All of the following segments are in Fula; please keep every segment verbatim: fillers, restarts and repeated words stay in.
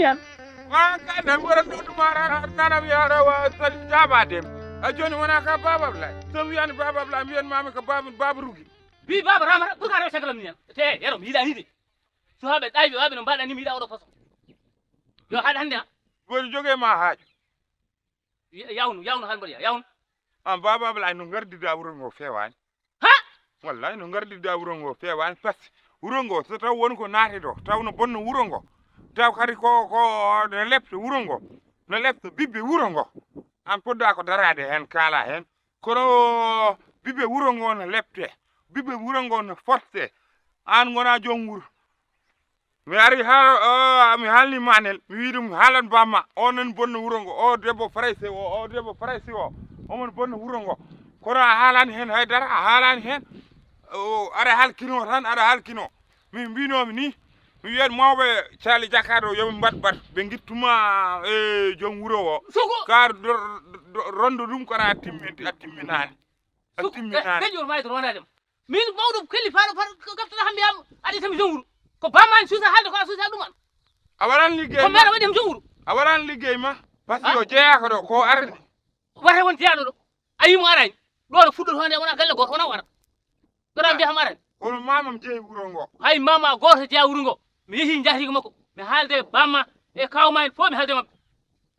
Yan. Wa ka nan wara do mara nana mi ara wa sali jaba dem. A joni wona ka baba bla. So mi yan baba bla mi yan mami ka baba baba rugi. Bi baba ramara ko ka rawa sagalam ni yan. Te yero mi da ni de. So habe dai be wabe no bada ni mi da woro faso. Yo hada hande ha. Woni joge ma haaju. Yawnu yawnu han bariya yawnu. An baba bla no gardi da wuro ngo fewani. Ha? Wallahi no gardi da wuro ngo fewani pas. Wuro ngo so taw won ko naati do taw no bonno wuro ngo. Taw kadi ko ko no lepte wuro ngo. No lepte bibbe wuro ngo. An podda ko darade hen kala hen. Kono bibbe wuro ngo no lepte. Bibbe wuro ngo no forte. An ngona jom wuro. Mi ari ha mi halni manel mi wi dum halan bamma o nan bonno wuro ngo o debbo farayse o o debbo farayse o omon bonno wuro ngo. Kono a halani hen haydara a halani hen. Ara halkino tan ara halkino. Min mbinomi ni mi wiyat mawɓe cali jakkaɗo yoɓe mbat bat ɓe gittuma e joom wuro o. Ka rondo ɗum kono a timminani. A timminani. Min mawɗo kelli faɗo faɗo gaftoɗo hamɓe yam aɗa tami jom wuro. Ko bamani suusa haalde ko a suusa ɗum an. A waran liggey ko mbeɗa waɗi am jom wuro. A waran liggey ma. Par ce que o jeeyaka ɗo ko arde. Wata won jeyaɗo ɗo. A yimo arani. Ɗo ɗo fuɗɗoto nde wona galle goto wona wara. Ɗoɗa mbiya kam arani. Kono mamam jeeyi wuro ngo. Hay mama goto jeeya wuro ngo. Mi yeehi jahrigo makko mi haalde e bamma e kawma en fof mi haalde mabɓe.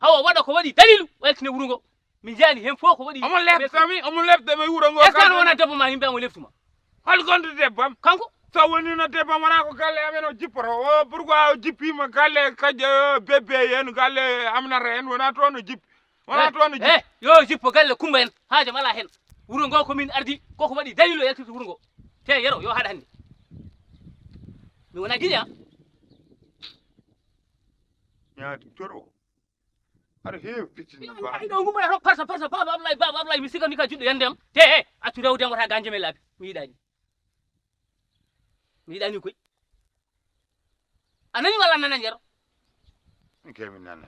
Hawa waɗa ko waɗi dalilu o yaltine wuro ngo. Min njaani heen fof ko waɗi. Omo leftami omo leftami wuro ngo. Est ce que an wona debbo ma yimɓe an o leftuma? Hol gonɗo debbam? Kanko? So wonino debbam wona ko galle amen o jippoto o pourquoi o jippima galle kaƴƴe bebbe en galle amnata en wona toon o jippi. Wona toon o jippi. Yo jippo galle kumba en haajam ala heen. Wuro ngo ko min ardi koko waɗi dalil o yaltirta wuro ngo. Te yero yo haɗa hannde. Mi wona giña. Ñaati toro. Aɗa heewi fitinde ba. Ɗo gummata toon parsa parsa baba Ablaye baba Ablaye mi sikka ni ka juɗɗo yande am. Te e accu rewde am wata ganje men laabi. Mi yiɗani. Mi yiɗani koy. A nani walla a nanani yero? Kemi nana.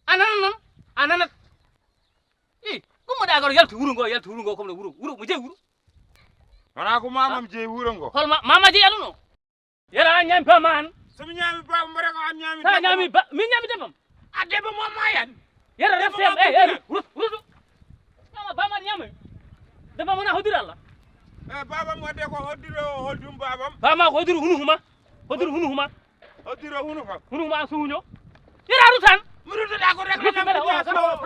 A nana non? A nanat. I gummoɗa garo yaltu wuro ngo yaltu wuro ngo comme no wuro wuro mo jeyi wuro. Wona ko mamam jeyi wuro ngo. Hol mama jeyi aluno? Yera an ñaami bama an. Somi ñaami bama mbaɗa ko an ñaami. Sa ñaami ba min ñaami debam. A debam o mayan. Yera reftem e e rutu rutu. Bama bama an ñaami. Debam wona hoddira Allah. E babam wadde ko hoddiro hoddum babam. Bama ko hoddiro hunu huma. Hoddiro hunu huma. Hoddiro hunu kam. Hunu huma an suño. Yera rutan. Mi rutata ko régler situation o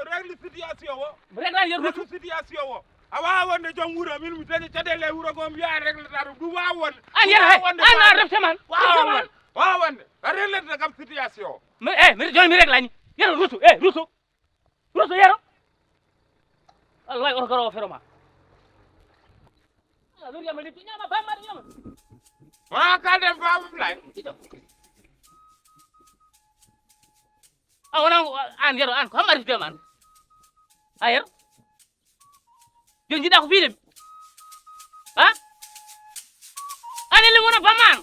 régler situation o. Régler yero rutu situation o. A wawa wonde joom wuuro min mi dañi caɗele e wuuro goo mbiya a réglata ɗum ɗum wawa wonde. An yata hay an a refte man. Wawa wonde wawa wonde a réglata kam situation o. Mi e mi joni mi réglani yero rusu e rusu rusu yero. Wallahi oto garo o fero ma. Luriyama leppi ñama bammaɗo ñama. Wona kalden bamam lay. A wona an yero an ko hammari fidema an a yero. Yo jiɗɗa ko piɗemi. Ha? Anele wona bamma an.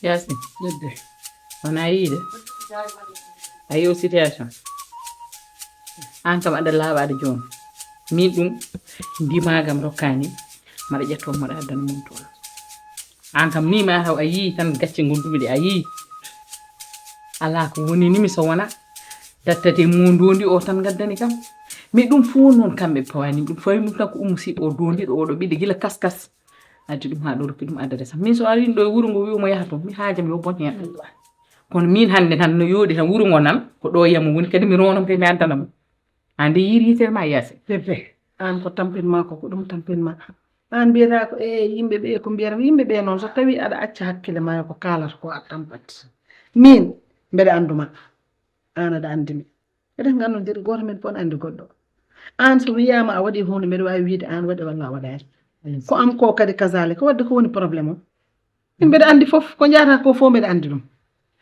Yasin, wona yiide. A yew situation. An kam aɗa laaɓa aɗa jooni. Min ɗum mbimagam rokkani mbaɗa ƴetto mbaɗa addana mum to. An kam ni ma taw a yii tan gacce gondumi ɗe a yii. Ala ko woni nimi so wona dattate mo dondi o tan gaddani kam. Mi ɗum fo noon kamɓe pawani ɗum fawi ɗum tan ko ummu siɗo o dondiɗo oɗo ɓiɗɗo gila kaskas. Addi ɗum ha ɗo rokki ɗum addata sam min so ari ɗo e wuro ngo wi omo yaha toon mi haajam yo bon heen. Kono min hannde tan no yooɗi tan wuro ngo nan ko ɗo yiyam woni kadi mi rono mpe mi addana mo. An de yiiri yitere ma yaasi. Bébé, an ko tampin ma ko ko ɗum tampin ma. An mbiyata ko e yimɓe ɓe ko mbiyata yimɓe ɓe noon so tawi aɗa acca hakkille ma ko kaalata ko a tampat. Min mbeɗa annduma. An aɗa anndi mi. Eɗen nganndondiri gooto men fof ne anndi goɗɗo. Aan so wiyaama a waɗii huunde mbeɗa waawi wiyde aan waɗi walla a waɗaani. Ko am ko kadi kasaale ko waɗde ko woni problème o. Min mbeɗa anndi fof ko njahata ko fof mbeɗa anndi ɗum.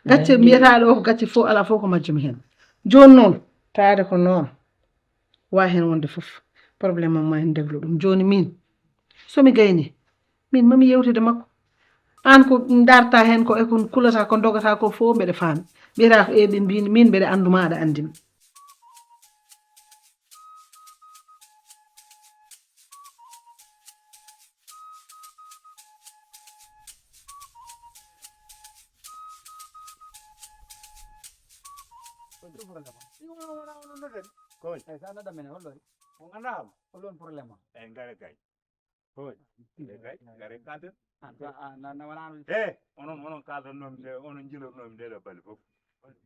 Gacce mbiyataaɗo o ko gacce fof alaa fof ko majjumi heen. Jooni noon taade ko noon waawi heen wonde fof problème am ma en ndeglo ɗum jooni min so mi gayni min mami yewtide makko. Aan ko ndarta heen ko e ko kulata ko dogata ko fof mbeɗa faami. Mbiyata ko e ɓe mbini min mbeɗa annduma aɗa anndimi. Ko woni? Eyi, sa naɗa men hollo? On anndaa am? Hollo on problème am? Eyi, ngare kay. Ko woni? Ngare kay, ngare kalden. Eyi, onon, onon kaldannomi nde, onon njilornomi nde ɗo bali fof.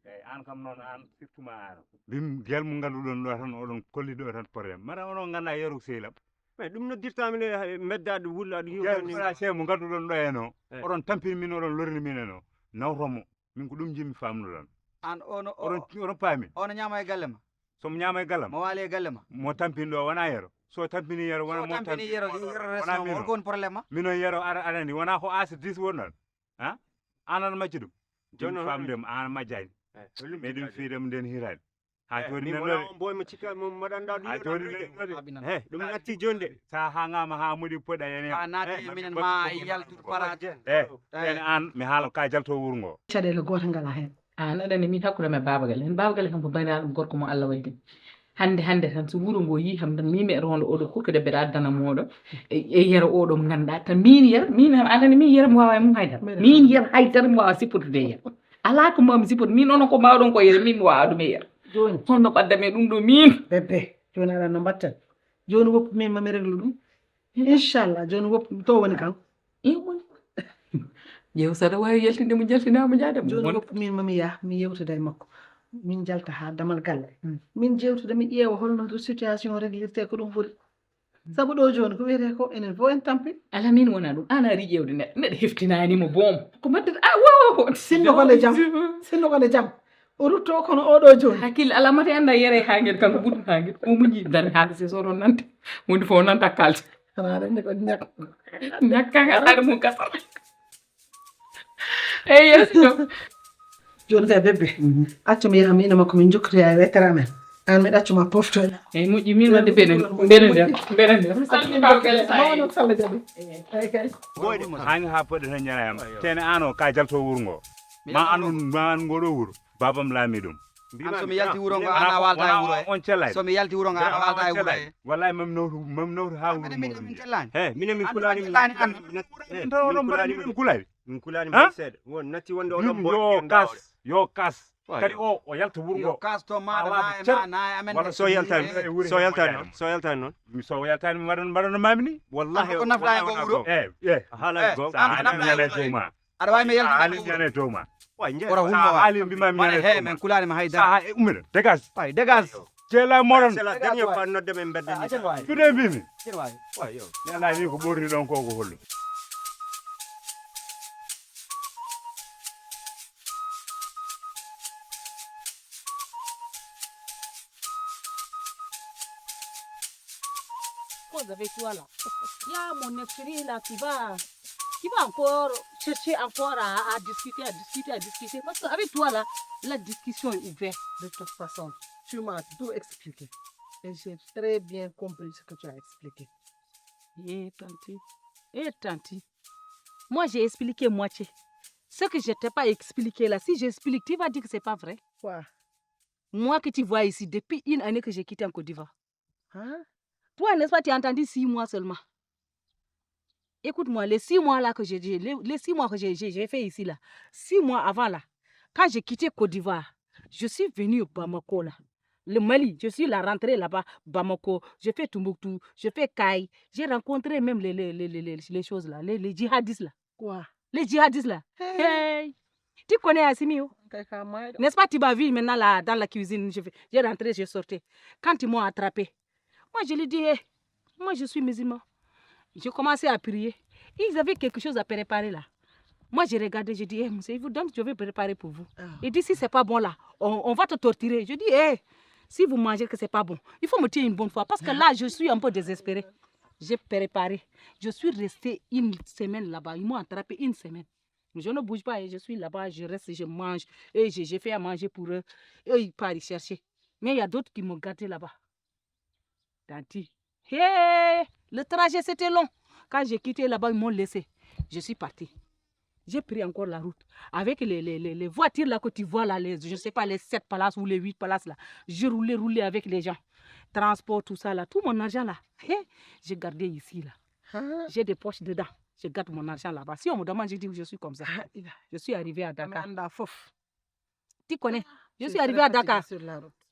Eyi, aan kam noon, aan surtout ma aan. Mbim gel mo ngannduɗon ɗo tan, oɗon kolli ɗo tan problème. Mara onon nganndaa yeru sehil am. Mais ɗum noddirtaami nde, mbeddaɗo wullaɗo yiwtani. Français mo ngannduɗon ɗo en o. Oɗon tampini min, oɗon lorni min en o. Nawtomo. Min ko ɗum njimmi famnuɗon. Aan ono, Oɗon, oɗon paami? Ono ñaama e galle ma? Somo ñaama e galle ma? Mo waali e galle ma? Mo tampini ɗo wona yero. So tampini yero wona mo tampini. Yero, yero resno mo, holko woni problème ma? Mino yero ara arani, wona ko asa dis wonɗon. Ha? Aan aɗa majji ɗum. Jooni famde mo, aan majjani. Mais ɗum fiidem nden hirani. Ha joni nen ɗo. Boy mo cikka mo maɗanɗa ɗum. Ha joni nen ɗo. He, ɗum natti joni de. Sa hangama ha modi poɗa yani. Ha nati minen ma yaltu parade. Eh, en an mi haala ka jalto wuro ngo. Caɗele goto ngala hen. An aɗani min hakkude me babagal en babagal kam ko bandiraɗo gorko mo Allah waddi. Hande hande tan so wuro ngo yi kam tan min mi rondo oɗo kurko debbe da addana moɗo e yero oɗo mo ganduɗa tan min yero min aɗani min yero mi wawa e mum haydara min yero haydara mi wawa sippude de yero. Alaa ko mbaawmi sippude min onon ko mbaawɗon ko yere min mi waawaa ɗum e yere. Jooni holno ɓadda men ɗum ɗo min? Bebbe, jooni aɗa no mbatten? Jooni woppu min mami reglu ɗum. Inchallah jooni woppu to woni kan. Iwon. Ƴeew saɗa waawi yaltinde mo jaltinaama jaade mo. Jooni woppu min mami yaha mi yewtida e makko. Min jalta haa damal galle. Min jewtida mi ƴeewa holno situation reglirte ko ɗum foti. Sabu ɗo jooni ko wiyetee ko enen fof en tampi. Alaa miin wonaa ɗum, aan a arii ƴeewde neɗɗo, neɗɗo heftinaani mo boom. Ko mbaɗɗata a wo wo wo. Sinno ko nde jam, sinno ko nde jam. O rutto kono oɗo jooni. Hakkille alaa mate annda yere haa ngel kanko ɓuri haa ngel. O muñi dare haa se soɗo nante. Woni fof nanta kalta. Xanaa rende ko ñak. Ñakka ka ɗaɗa mum kasara. Eyi yeeso. Jooni kay bebbe accu mi yaha mi ina makko min jokkitoya e wettere amen. An mi ɗaccu ma poftoy. Eyi moƴƴi min wadde bene bene nder bene nder. Mawno salla jaɓi. Eyi kay. Hani ha poɗe tan ñarayam tene ano ka jalto wuro ngo. Ma andu ma andu ngo ɗo wuro. Babam laami ɗum. An somi yalti wuro ngo an a walta e wuro e. On cellay. Somi yalti wuro ngo an a walta e wuro e. Wallahi mami nawtu mami nawtu ha wuro ngo. Min cellani. He minen min kulani. Min kulani. Min kulani. Min kulani. Min kulani. Min kulani. Won natti wonde oɗon bo. Yo kas. Yo kas. Kadi o o yalta wuro ngo. Yo kas to maɗa na e ma na e amen. Wala so yaltani. So yaltani non. So yaltani non. Mi so yaltani mi waɗan mbaɗan mami ni. Wallahi. Ko nafla e wuro. Eh eh. Hala go. Sa hala ñale to ma. Aɗa wawi mi yaltude haali ñane dow ma. Ora humma wa haali mbima mi ñane dow ma. He men kulani ma haydara. Sa e ummina dégage. Ay dégage. Jela moron. C'est la dernière fois nodde men bedde ni. Jude mbimi. Wa yo. Yalla ni ko borri don ko ko hollo. Cause avec toi là. Il y a mon esprit là qui va, qui va encore chercher encore à, à discuter, à discuter, à discuter. Parce qu'avec toi là, la discussion est ouverte. De toute façon, tu m'as tout expliqué. Et j'ai très bien compris ce que tu as expliqué. Eh, tanti. Eh, tanti. Moi, j'ai expliqué moitié. Ce que je t'ai pas expliqué là, si j'explique, tu vas dire que c'est pas vrai. Quoi? Moi que tu vois ici, depuis une année que j'ai quitté en Côte d'Ivoire. Hein? Toi, n'est-ce pas, tu as entendu six mois seulement. Écoute-moi, les six mois là que j'ai, les, les six mois que j'ai, j'ai, j'ai fait ici là, six mois avant là, quand j'ai quitté Côte d'Ivoire, je suis venu au Bamako là. Le Mali, je suis la rentrée là-bas, Bamako, je fais Tumbuktu, je fais Kai, j'ai rencontré même les, les, les, les, les, les choses là, les, les djihadistes là. Quoi? Les djihadistes là. Hey. Hey. Tu connais Assimio? N'est-ce pas, tu m'as vu maintenant là, dans la cuisine, je, vais- j'ai rentré, j'ai sorti. Quand ils m'ont attrapé, moi je lui dis, hé, moi je suis musulman. J'ai commencé à prier. Ils avaient quelque chose à préparer là. Moi j'ai regardé, j'ai dit, hé, monsieur, il vous donne, je vais préparer pour vous. Il dit, si c'est pas bon là, on, on va te torturer. Je dis, hé, si vous mangez que c'est pas bon, il faut me tuer une bonne fois parce que là je suis un peu désespéré. J'ai préparé. Je suis resté une semaine là-bas. Ils m'ont attrapé une semaine. Je ne bouge pas, hein, je suis là-bas, je reste, je mange. Et je, je fais à manger pour eux. Et ils partent chercher. Mais il y a d'autres qui m'ont gardé là-bas. Tanti. Hé, le trajet c'était long. Quand j'ai quitté là-bas, ils m'ont laissé. Je suis parti. J'ai pris encore la route. Avec les, les, les, les voitures là que tu vois là, les, je ne sais pas, les sept places ou les huit places là. Je roulais, roulais avec les gens. Transport, tout ça là, tout mon argent là. Hé, j'ai gardé ici là. J'ai des poches dedans. Je garde mon argent là-bas. Si on me demande, je dis que je suis comme ça. Je suis arrivé à Dakar. Tu connais? Je suis arrivé à Dakar.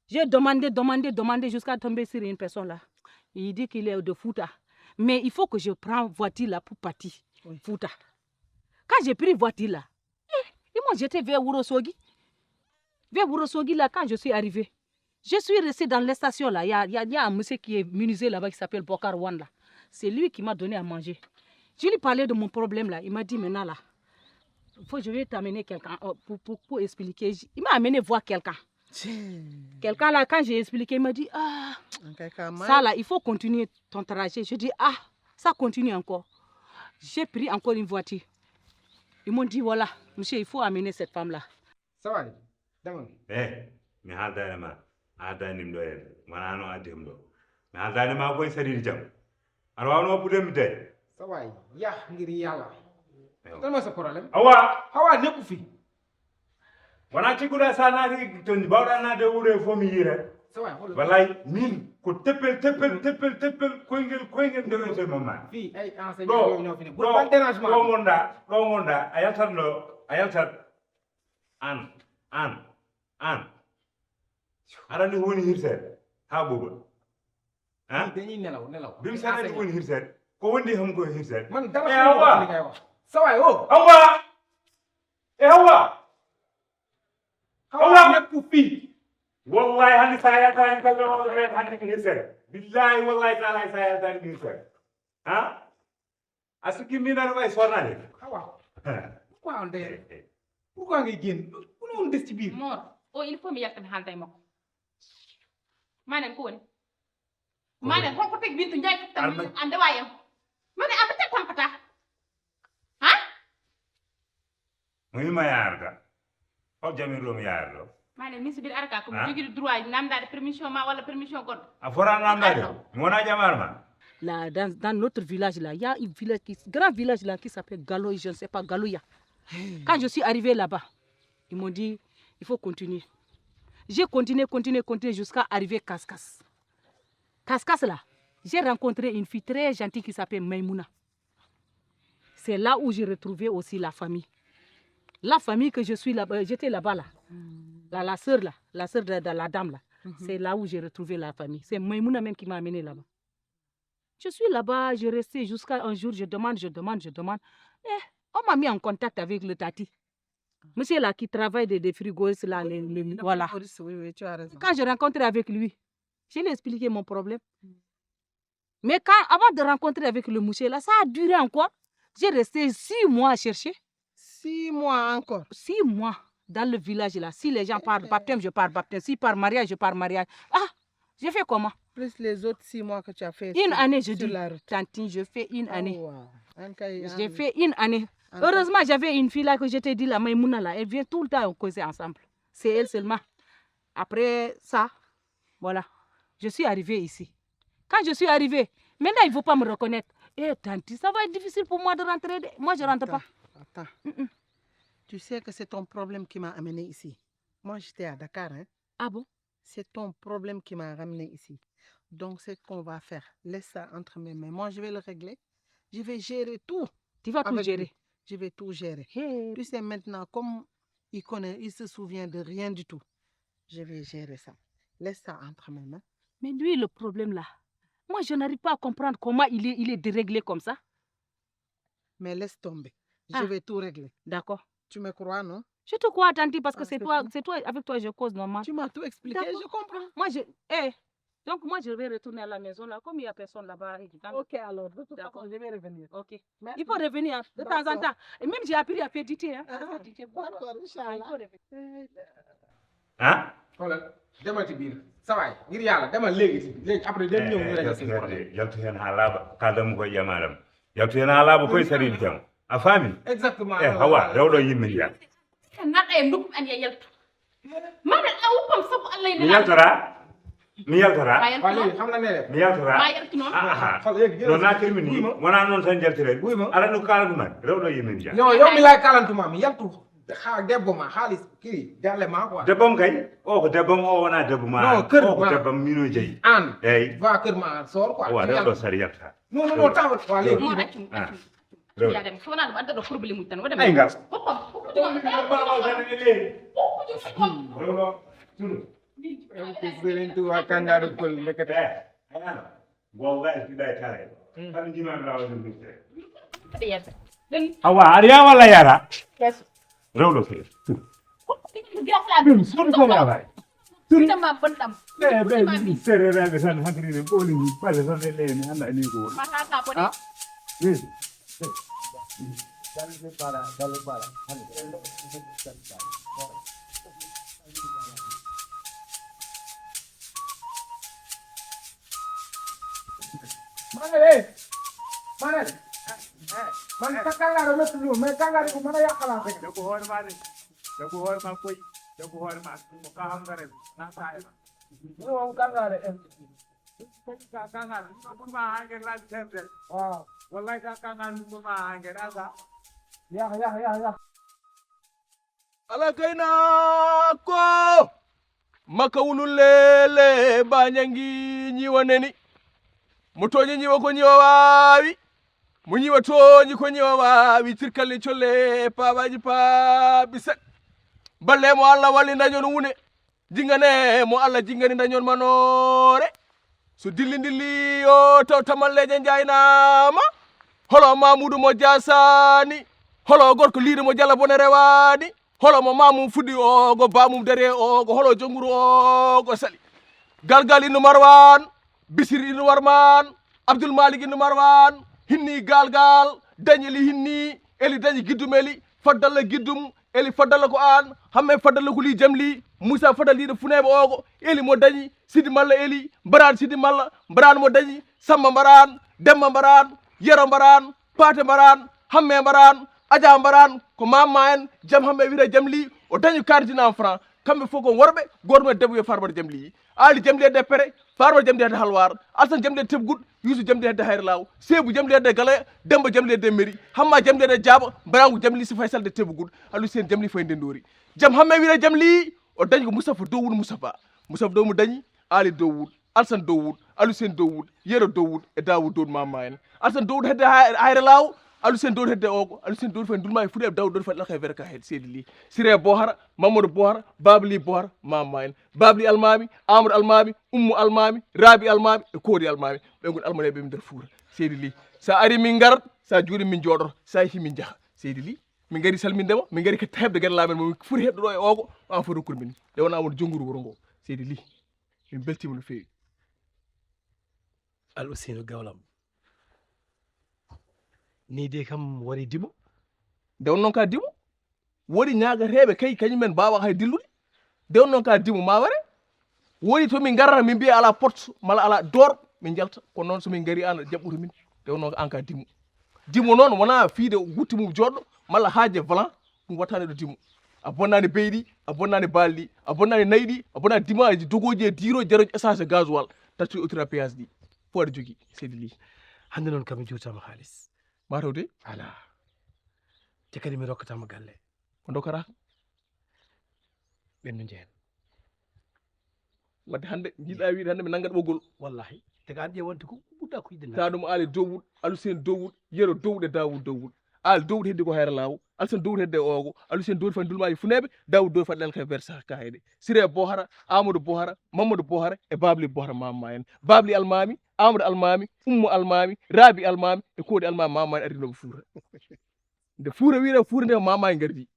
J'ai demandé, demandé, demandé jusqu'à tomber sur une personne là. Il dit qu'il est de Fouta. Mais il faut que je prenne voiture là pour partir. Fouta. Quand j'ai pris voiture là, eh, ils m'ont jeté vers Ourossogui. Vers Ourossogui là, quand je suis arrivé, je suis resté dans la station là. Il y a, il y a, il y a un monsieur qui est menuisier là-bas qui s'appelle Bokar Wan là. C'est lui qui m'a donné à manger. Je lui parlais de mon problème là. Il m'a dit maintenant là, faut que je vais t'amener quelqu'un euh, pour, pour, pour expliquer. Il m'a amené voir quelqu'un. Quelqu'un là, quand j'ai expliqué, il m'a dit, ah, ça là, il faut continuer ton trajet. Je dis, ah, ça continue encore. J'ai pris encore une voiture. Ils m'ont dit, voilà, monsieur, il faut amener cette femme-là. Sawai, demal. Eh, mi haaldaani ma, a haaldaani ɗum ɗo en, wonaa noon addi ɗum ɗo. Mi haaldaani ma koye sariiri jam. Aɗa waawnoo woppude mi de. Sawai, yah ngir yalla. Tan ma sa problème. Awa, Hawa nekku fi. Wonaa cikkuɗaa so a naati toon mbaawɗaa naatde wuuro e fof mi yiira. Sawai, holo. Wallay min ko teppel teppel teppel teppel koyngel koyngel ndewete mamma. Fi ay Ɗo enseignant yo ñoo fi ne. Bul ɗo pas dérangement. Ɗo ngonɗaa ɗo ngonɗaa a yaltat ɗo a yaltat. Aan aan aan aɗa anndi ko woni hirseede haa ɓooɓa. Aan Dañi nelaw nelaw. Bim saɗa aɗa anndi ko woni hirseede ko wondi heen ko hirseede. Man dara E xamoo Hawa ci li ngay wax. Sawai oh. Hawa e Hawa. Hawa nekku fi. Wallahi hannde so a yaltaani kala o reen hannde ko hirseede. Billahi wallahi taala so a yaltaani ko hirseede. Ha? A sukki min aɗa wayi sornaade. Hawa. Pourquoi on dee? Pourquoi ngay génn? Ku ne woon des ci biir. Mor, o il faut mi yalta mi haalda e makko. Manen ko woni? Manen holko tagi Bintu Njaay fottam a ndewa yam? Manen a bata tampata. Ha? Mo yima yaarga. Hol jamirɗo mi yaarɗo? Manen min so mbiɗa ara ka ko mi jogiiɗo droit namdaade permission ma walla permission goɗɗo. A fota namdaade mi wona jamar ma. Là, dans, dans notre village là, il y a un village qui, grand village là qui s'appelle Galoy, je ne sais pas, Galoya. Quand je suis arrivé là-bas, ils m'ont dit, il faut continuer. J'ai continué, continué, continué jusqu'à arriver Kaskas. Kaskas là, j'ai rencontré une fille très gentille qui s'appelle Maimouna. C'est là où j'ai retrouvé aussi la famille. La famille que je suis là-bas, j'étais là-bas là. La, la sœur là, la sœur de, de la dame là. C'est là où j'ai retrouvé la famille. C'est Maimouna même qui m'a amené là-bas. Je suis là-bas, je restais jusqu'à un jour, je demande, je demande, je demande. Eh, on m'a mis en contact avec le tati. Monsieur là qui travaille des, des frigos, là, le- le- voilà. Oui, oui, tu as raison. Quand je rencontre avec lui, je lui ai expliqué mon problème. Mais quand, avant de rencontrer avec le monsieur là, ça a duré encore. J'ai resté six mois à chercher. Six mois encore. Six mois dans le village là. Si les gens parlent baptême, je parle baptême. S'ils parlent mariage, je parle mariage. Ah, je fais comment? Plus les autres six mois que tu as fait Une sur- année, je sur dis. La route. Tantine, je fais une année. Ah, ouais. En cas- J'ai en- fait une année. en- Heureusement, j'avais une fille là que je t'ai dit, la Maïmouna là. Elle vient tout le temps, on causait ensemble. C'est elle seulement. Après ça, voilà, je suis arrivée ici. Quand je suis arrivée, maintenant, il ne faut pas me reconnaître. Eh, tantine, ça va être difficile pour moi de rentrer. Moi, je ne rentre pas. Attends. Tu sais que c'est ton problème qui m'a amené ici. Moi, j'étais à Dakar. Hein. Ah bon? C'est ton problème qui m'a ramené ici. Donc, c'est ce qu'on va faire. Laisse ça entre mes mains. Moi, je vais le régler. Je vais gérer tout. Tu vas tout avec gérer. Lui. Je vais tout gérer. Hey. Tu sais, maintenant, comme il connaît, il se souvient de rien du tout. Je vais gérer ça. Laisse ça entre mes mains. Mais lui, le problème là, moi, je n'arrive pas à comprendre comment il est, il est déréglé comme ça. Mais laisse tomber. Je Ah. Vais tout régler. D'accord. Tu me crois, non? Je te crois, tantine, parce que Ah, c'est c'est toi, tout. C'est toi, avec toi, je cause normal. Tu m'as tout expliqué, D'accord. Je comprends. Moi, je. Eh, donc, moi, je vais retourner à la maison là. Comme il n'y a personne là-bas. Dans le- Ok, alors, de toute D'accord. Façon, je vais revenir. Ok. Merci. Il faut revenir de temps en D'accord. Temps. Et même, j'ai appris à faire dictée. Hein. Ah, Faire dictée, bonjour. D'accord, Ah, il Inch'Allah. faut revenir. Hein? Xoolal demal ci biir sa waay ngir yàlla demal léegi ci léegi après dem ñëw ñu réglé seen problème. Yaltu heen haa laaɓa, kaaldam ko e jamaɗam. Yaltu heen haa laaɓa koye sariiri jam. A faami? Exactement. E hawa, rewɗo yimmin ya. Naɗa e nokku an ya yaltu. Maɗa a wuppam sabu Allah e Mi yaltora. Mi yaltata. Wale, xam na ne. Mi yaltata. Aha. No na termini. Wona non tan jaltiren. Ara no kala dum. Rewdo yimin ja. No, yo mi lay kalantuma mi yaltu. Ha debbo ma halis kiri dalle ma quoi. Debbo kay. O ko debbo o wona debbo ma. No, kër ma. Debbo mino jeyi. An. Eyi. Va kër ma sor quoi. Wa rewdo sar yalta. Non, non, non, taw wale. Rewdo. Ay ngal. Ko seren tu wa kanga do kol nekete. Wallahi billahi taala. Kan jima da wala. Awa, ariya wala yara. Rewdo fe. Dum sun ko wala. Dum ma bondam. Be be sere rabe san hakri ne boli ni pale san le ne anda ni ko. Dale para, dale para. Manel, eh. Manel. Man ka kanga do metu lu, me kanga do mana yakala fe. Dako hor ma de. Dako hor ma koy. Dako hor ma. Ko ka hangare. Na sai. No kanga de. Ka kanga. Ko ma hangare la tembe. Ah. Wallahi ka kanga ko ma hangare asa. Ya ya ya ya. Ala kayna ko makka wulul lele ba ñangi ñiwa neni. Mo toñi ñiwa ko ñiwa wawi. Mo ñiwa toñi ko ñiwa wawi. Tirkalli colle pabaji pa biset. Balle mo Allah walli dañon wune. Jingane mo Allah jingani dañon manore. So dilli dilli o taw tamalleje jaynama. Holo mamudu mo jasani. Holo gorko liido mo jala bone rewani. Holo mo mamum fudi o go bamum dare o go holo jonguru o go sali. Galgal inu marwan. Bisir inu marwan. Abdul malik inu marwan. Hinni galgal. Dañi eli hinni. Eli dañi giddum eli. Faddalla giddum. Eli faddalla ko an. Hamme faddalla ko li jamli. Musa faddal liido funebe ogo. Eli mo dañi. Sidi malla eli. Mbaran sidi malla. Mbaran mo dañi. Samba mbaran. Demba mbaran. Yero mbaran. Pate mbaran. Hamme mbaran. Aja mbaran. Ko mamma en. Jam hamme wira jamli. O dañi cardinal franc. Kambe foko worbe. Gorme debbo yo farbar jamli. Ali jamli de pere. Farbar jamli de halwar. Alsan jamli de tebgud. Yusu jamli de hayr law. Sebu jamli de galaya. Demba jamli de meri. Hamma jamli de jaba. Barangu jamli si faysal de tebgud. Alu sen jamli fay ndendori. Jam hamme wira jamli. O dañi ko Mustafa Dowud Mustafa. Mustafa Dowud dañi. Ali Dowud. Alsan Dowud. Alu sen Dowud. Yero Dowud. E Dawud Dowud mama en. Alsan Dowud hedde hayr law. Alu sen Dowud hedde ogo. Alu sen Dowud fay ndulma e fude Dawud Dowud fay lakay verka hed sedi li. Sire Bohara. Mamadou Bohara. Babli Bohara. Mama en. Babli Almami. Amadou Almami. Ummu Almami. Rabi Almami. E Kori Almami. Be ngol Almami be min der fura. Sedi li. Sa ari min gar. Sa juri min jodor. Sa hi min jaha. Sedi li. Min gari salmindema. Min gari ke hebde gere lamen mo furi hebdo do e ogo. An fo rokkur min. De wona won jonguru wuro ngo. Sedi li. Min beltima no fewi. Al Ousseynou Gawlam. Ni de kam wari dimo. Nde on noon ka dimo. Woni ñaagateeɓe kay kañum men mbaawa hay dillude. Nde on noon ka dimo ma ware. Woni to min ngarata min mbiya ala pot mala ala dor min njalta. Kono noon so min ngari an jaɓɓuto min. Nde on noon an ka dimo. Dimo noon wona fiide gutti mum joɗɗo malla haaje blanc. Ɗum wattani ɗo dimo. A bonnani beyɗi, a bonnani balɗi, a bonnani nayɗi, a bonnani dimaji dogoji e diro jaroji essence e gasoil. Tatti autura péage ɗi. Fof aɗa jogui seydi li. Hande noon kam mi juutama haalis. Mataw de? Ala. Te kadi mi rokkatama galle. Ko dokkata? Ɓennu jeen. Wadde hande jiɗɗa wiide hande mi nanngat ɓoggol. Wallahi. Te ko an ƴeewante ko ɓurɗa ko yiɗde. Taɗum ali dowuɗ, alusen dowuɗ, yero dowuɗ e dawuɗ dowuɗ. Ali dowuɗ heddi ko hayra lawo, alsen dowuɗ hedde ogo, alusen dowuɗ fay ndulmaji funeɓe, dawuɗ dowuɗ fay ɗelka versa kayɗe. Sire bohara, amadou bohara, mamadou bohara e babli bohara mamma en. Babli almami, amadou almami, ummo almami, rabi almami e kodi almami mamma en arinoɓe fuuta. Nde fuuta wiyre fuuta nde ko mamma en gardi.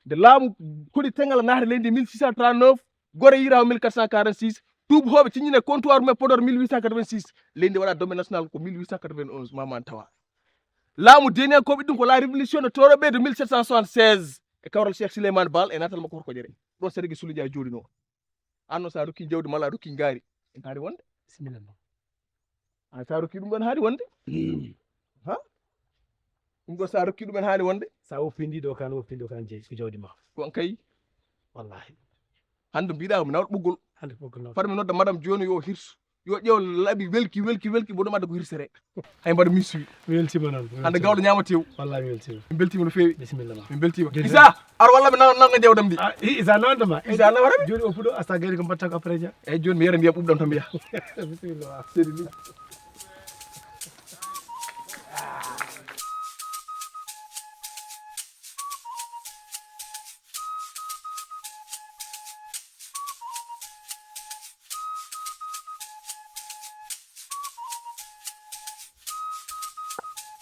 Nde laamu kodi tengal naata leydi mille six cent trente-neuf, gore yirawo mille quatre cent quarante-six, tuubhooɓe ciññine comptoir mumen Podor mille huit cent quatre-vingt-six, leydi waɗa domaine national ko mille huit cent quatre-vingt-onze mamma en tawa. Laamu deniyankoɓe ɗum ko la révolution de toroɓe de mille sept cent soixante-seize e kawral Cheikh Souleymane Baal e natal makko horko jere. Ɗon Serge Soulou Dia jooɗino. An noon sa rokki jawdi malla a rokki ngaari en haari wonde. Similla noon. An sa rokki ɗum ɗon haari wonde. Ha? Ɗum ɗo sa rokki ɗum en haali wonde. Sa woppindi ɗo kan woppindi ɗo kan jeyi ko jawdi ma. Kon kay. Wallahi. Hannde mbiɗa mi nawɗo ɓoggol. Hannde ko gonnoɗo. Fade mi nodda madame jooni yo hirsu. Yo ƴeew laaɓi welki welki welki boɗo madda ko hirsere. Hay mbaɗa mi suwi. Mi weltima noon. Mi Hannde weltima. Gawɗo ñaama tew. Wallahi mi weltima. Min beltima no feewi. Bisimilla ma. Min beltima. Jërëjëf. Isa, ar walla mi naw nanga jawdam ndi. Ah, i- isa nawanta ma. Isa nawata mi. Jooni o puɗo asta gayri ko mbatta ko après ja. Eyyi jooni mi yara ndiyam ɓuɓɗam tan mbiya. Bisimilla.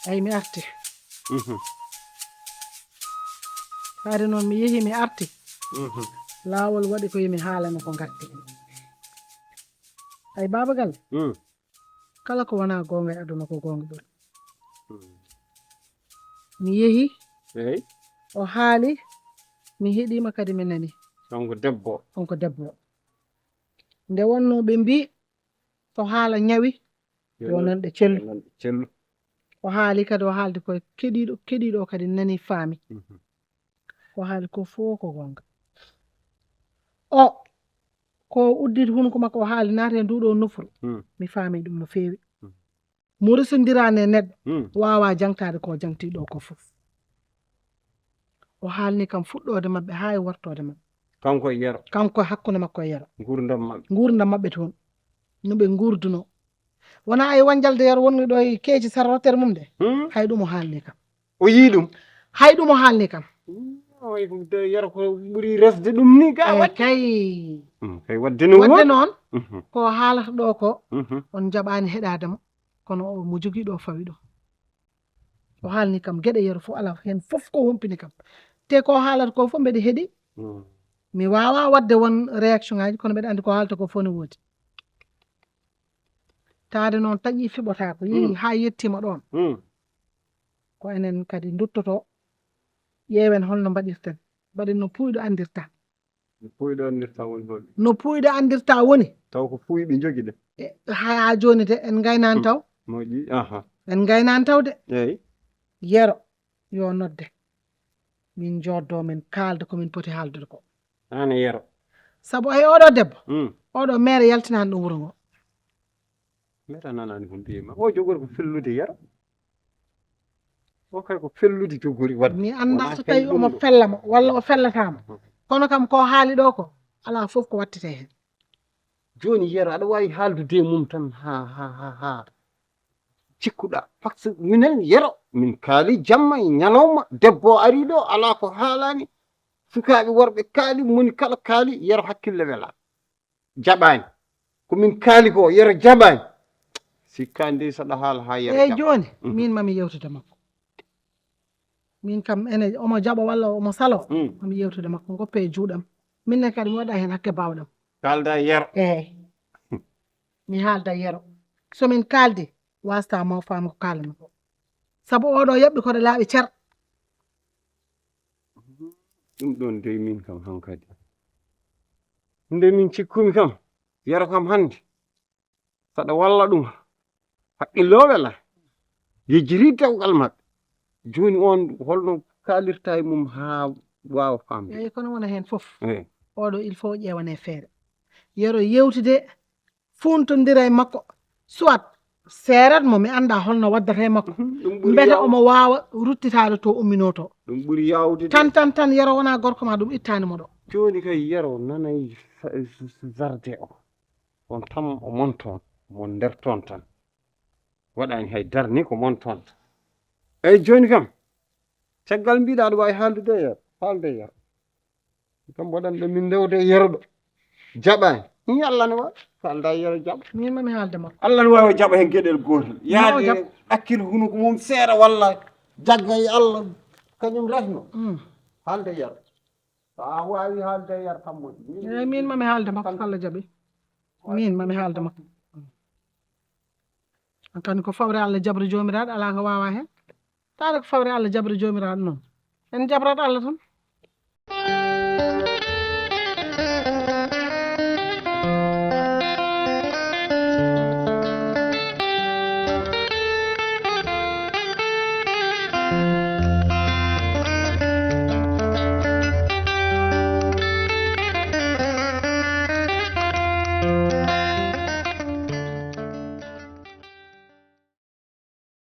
Eyi mi arti. Haade noon mi yehi mi arti. Laawol waɗi ko yomi haalano ko ngatti. Ay baaba Galle, kala ko wonaa goonga e aduna ko goonga ɓuri. Mi yehi, Eyi. O haali, mi heɗiima kadi mi nani. On ko debbo. On ko debbo. Nde wonnoo ɓe mbii so haala ñawi yo nanɗe cellu. Cellu. O haali kadi o haaldi koye keɗiiɗo keɗiiɗo kadi nani faami. Ko haali ko fof ko goonga. O ko udditi hunuko makko o haali naati e nduɗo nofuru. Mi faami ɗum no feewi. Mo resondirani e neɗɗo wawa jangtade ko jangti ɗo ko fof. O haalni kam fuɗɗode maɓɓe haa e wartode maɓɓe. Kanko e Yero. Kanko e hakkunde makko e Yero. Gurdam maɓɓe. Gurdam maɓɓe toon no ɓe gurduno. Wona ay wanjalde Yero wonno ɗo e keeci sara rotere mum de. Hay ɗum o haalni kam. O yii ɗum. Hay ɗum o haalni kam. Oy ko de Yero ko ɓuri resde ɗum ni ga Eyi wadde. Kay. Mm, kay wadde no Wadde woodi. Noon Mhm, ko haalata ɗo ko mhm. On jaɓaani heɗaade mo kono o mo jogii ɗo fawi ɗo. O haalni kam geɗe Yero fof alaa heen fof ko humpini kam. Te ko haalata ko fof mbeɗa heɗi. Mm. Mi waawaa waɗde won réaction ngaaji kono mbeɗa anndi ko haalata ko fof ne woodi. Taade noon taƴi fiɓotaako yehi haa yettiima ɗoon. Mm. Ko enen kadi nduttoto ƴeewen holno mbaɗirten. Mbaɗen no puuyɗo anndirta. Puuyɗo anndirta woni hoɗi. No puuyɗo anndirta woni. Taw ko puuyɓe njogi de. E, haa jooni de en ngaynaani taw. Moƴƴi. Aha. En ngaynaani taw de. Eyi. Yero yo nodde. Min njooddoo min kaalda ko min poti haaldude ko. Aan e Yero. Sabu ay oɗo debbo. Mm. Oɗo meere yaltinaani ɗum wuro ngo. Meta nanani ko mbiyma. O jogori ko fellude Yero. O kay ko fellude jogori wadde. Mi annda so tawi omo fella mo walla o fellata mo. Kono kam ko haali ɗo ko alaa fof ko wattete heen. Jooni Yero aɗa waawi haaldude e mum tan ha ha ha ha cikkuɗa. Par ce que minen Yero min kaali jamma e ñalawma debbo o ari ɗo alaa ko haalaani. Sukaaɓe worɓe kaali moni kala kaali Yero hakkille wela. Jaɓaani. Ko min kaali ko Yero jaɓaani. Sikkaani dey saɗa haala haa Yero Eyi jaɓa. Jooni min mami yewtude makko. Min kam ene omo jaɓa walla omo salo. Mm. Mami yewtude makko goppe e juuɗam. Min ne kadi mi waɗa heen hakke baawɗam. Kaalda Yero. Eyi. Mi haalda Yero. So min kaaldi wasta mo faam ko kaalmi ko. Sabu oɗo yaɓɓi koɗo laaɓi cer. Ɗum ɗon dey min kam hankadi. Nde min cikkumi kam Yero kam hannde saɗa walla ɗum haqqillooɓe la yejjiri dewgal maɓɓe. Jooni on holno kaalirta e mum haa waawa faamde. Eyi kono wona heen fof. Eyi. Oɗo il faut ƴeewane feere. Yero yewtude fuuntondira e makko soit seerat mo mi annda holno waddata e makko. Ɗum ɓuri Mbete yaw- omo waawa ruttitaade to umminoo to. Ɗum ɓuri yaawde de. Tan tan tan Yero wona gorko ma ɗum ittaani mo ɗo. Jooni kay Yero nanay sa- s- s- zarde o. On tan o mon toon, mon nder toon tan. Waɗaani hay darni ko mon toon tan. Eyi jooni kam caggal mbiɗa aɗa waawi haaldude e Yero haalde e Yero. Kam mboɗan ɗo min ndewde e Yero ɗo jaɓaani. Ni Allah ne waawi haalda e Yero jaɓa. Min mami haalde makko. Allah ne waawi jaɓa heen geɗel gootel. Yaade jaɓ- ɗakkil hunuko mum seeɗa walla jagga e Allah kañum refno. Mm. Haalde Yero. So a waawi haalde Yero kam moƴƴi. Min- Eyi min mami haalde makko so Allah jaɓi. Min mami haalde makko. An kadi ko fawre Allah jaɓre joomiraaɗo alaa ko waawa heen. Taade ko fawre Allah jaɓre joomiraaɗo noon. En jaɓrat Allah tan.